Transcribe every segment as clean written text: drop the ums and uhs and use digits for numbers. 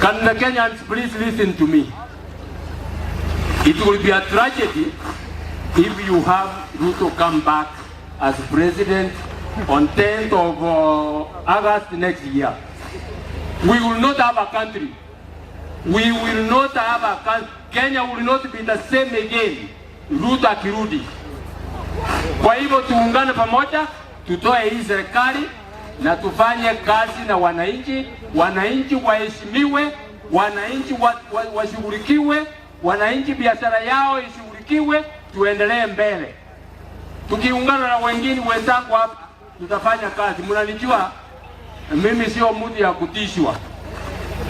Can the Kenyans please listen to me? It will be a tragedy if you have Ruto come back as president on 10th of August next year. We will not have a country. We will not have a country. Kenya will not be the same again. Ruto akirudi. Kwa hivyo tuungane pamoja, tutoe hii serikali na tufanye kazi na wananchi, wananchi waheshimiwe, wananchi washughulikiwe, wananchi biashara yao ishughulikiwe, tuendelee mbele. Tukiungana na wengine wenzangu hapa, tutafanya kazi. Mnanijua mimi sio mtu ya kutishwa,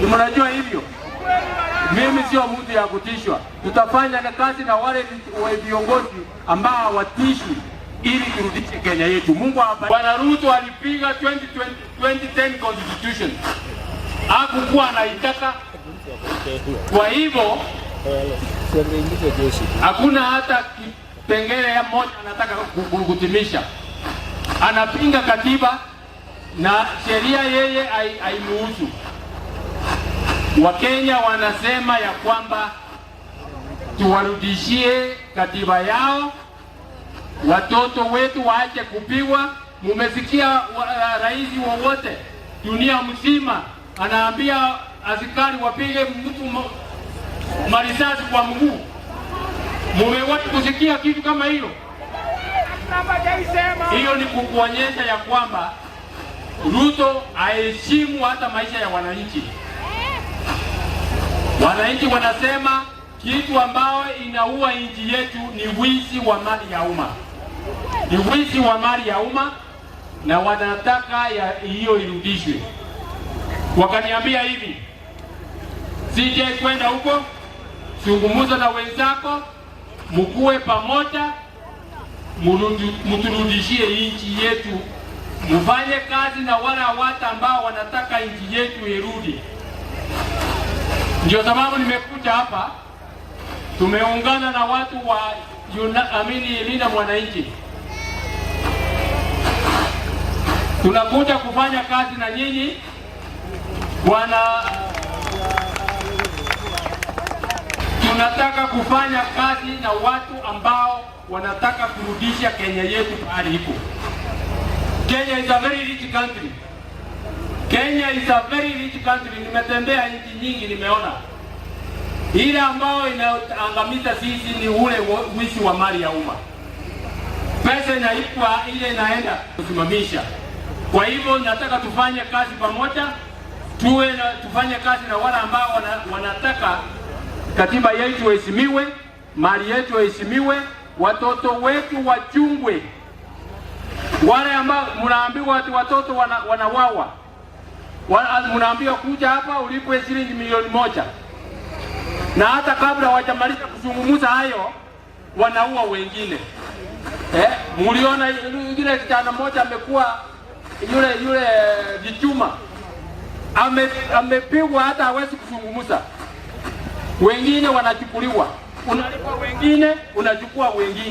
mnajua hivyo. Mimi sio mtu ya kutishwa. Tutafanya na kazi na wale viongozi ambao hawatishwi ili turudishe Kenya yetu. Mungu awabariki. Bwana Ruto alipiga 2020, 2010 constitution, hakukuwa anaitaka. Kwa hivyo hakuna hata kipengele ya moja anataka kutimisha. Anapinga katiba na sheria, yeye haimuhusu. Wakenya wanasema ya kwamba tuwarudishie katiba yao, watoto wetu waache kupigwa. Mumesikia rais wowote dunia mzima anaambia askari wapige mtu marisasi kwa mguu? Mumewahi kusikia kitu kama hiyo? Hiyo ni kukuonyesha ya kwamba Ruto aheshimu hata maisha ya wananchi. Wananchi wanasema kitu ambao inaua nchi yetu ni wizi wa mali ya umma, ni wizi wa mali ya umma, na wanataka ya hiyo irudishwe. Wakaniambia hivi, CJ, kwenda huko, zungumza na wenzako, mkuwe pamoja, mturudishie nchi yetu, mfanye kazi na wale watu ambao wanataka nchi yetu irudi. Ndio sababu nimekuja hapa, tumeungana na watu wa amini Linda Mwananchi, tunakuja kufanya kazi na nyinyi bwana. Tunataka kufanya kazi na watu ambao wanataka kurudisha Kenya yetu pahali iko. Kenya is a very rich country. Kenya is a very rich country. Nimetembea nchi nyingi, nimeona ile ambayo inaangamiza sisi ni ule wizi wa mali ya umma. Pesa inaipwa ile inaenda kusimamisha. Kwa hivyo nataka tufanye kazi pamoja, tuwe na, tufanye kazi na wale ambao wanataka katiba yetu iheshimiwe, mali yetu iheshimiwe, watoto wetu wachungwe. Wale ambao mnaambiwa ati watoto wanawawa, mnaambiwa kuja hapa ulipwe shilingi 1 milioni, na hata kabla hawajamaliza kuzungumza hayo wanaua wengine. Muliona yule kijana mmoja amekuwa yule yule Vichuma amepigwa hata hawezi kuzungumza. Wengine wanachukuliwa, unalipa wengine, unachukua wengine.